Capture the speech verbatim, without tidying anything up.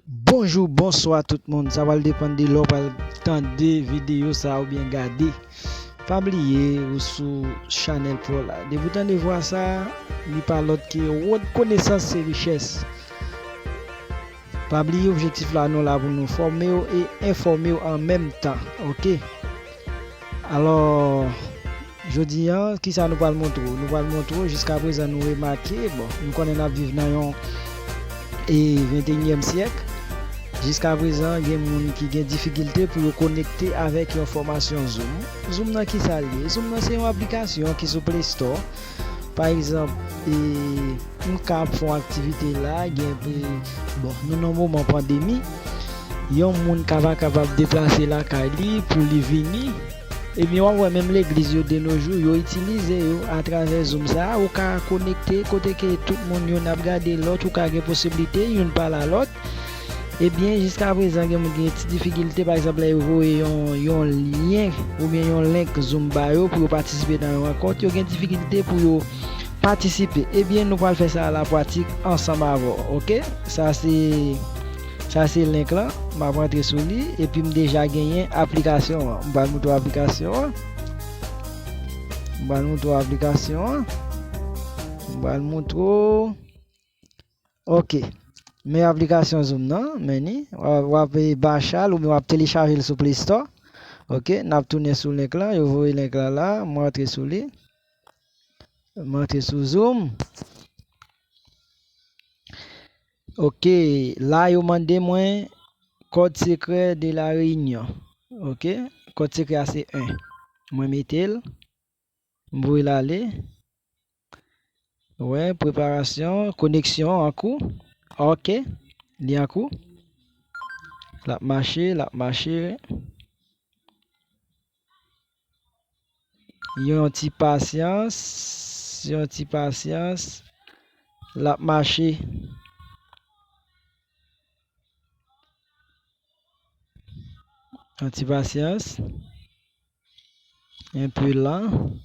Bonjou, bonswa tout moun. Sa pral depann de lè w pral tande videyo sa a oubyen gade. Pa bliye ou sou chanèl pa w la. Depi w tande vwa sa a, li pa lòt ke rekonesans se richès. Pa bliye objektif la, nou la pou nou fòme w e enfòme w an menm tan. Oke? Alò, jodi a, kisa nou pral montre w? Nou pral montre w, jiska prezan nou remake, bon, nou konnen n ap viv nan yon e venteyinyèm syèk. Jiska prezan, gen moun ki gen difikilte pou yo konekte avèk yon fòmasyon Zoom. Zoom nan kisa l ye? Zoom nan se yon aplikasyon ki sou Play Store. Pa egzanp, e, nou ka ap fè yon aktivite la, gen, e, bon, nou nan moman pandemi, yon moun ka pa kapab deplase lakay li pou li vini, ebyen, w ap wè menm legliz yo de nos jours, yo itilize yo atravè Zoom sa a, ou ka konekte kote ke tout moun youn ap gade lòt, ou ka gen posiblite youn pale a lòt. Ebyen, jiska prezan, gen moun ki gen ti difikilte, pa egzanp, lè yo voye yon, yon lyen oubyen yon link Zoom ba yo pou yo patisipe nan yon rankont, yo gen difikilte pou yo patisipe. Ebyen, nou pral fè sa a la pratik ansanm avè w, oke? Sa se, sa se link lan, m ap rantre sou li, epi m deja genyen aplikasyon an. M pral montre w aplikasyon an. M pral montre w aplikasyon an. M pral montre w. Oke. Men aplikasyon Zoom nan, men ni. W ap, w ap, e, bacha l oubyen w ap telechaje l sou Play Store. Oke, n ap tounen sou link lan, yo voye link lan la, m rantre sou li. M rantre sou Zoom. Oke, la yo mande mwen code secret de la réunion. Oke, kòd sekrè a se en. Mwen mete l. M voye l ale. Wè, preparasyon, koneksyon an kou. Oke, li an kou. L ap mache, l ap mache. Yon ti pasyans, yon ti pasyans. L ap mache. Yon ti pasyans. Un peu lent.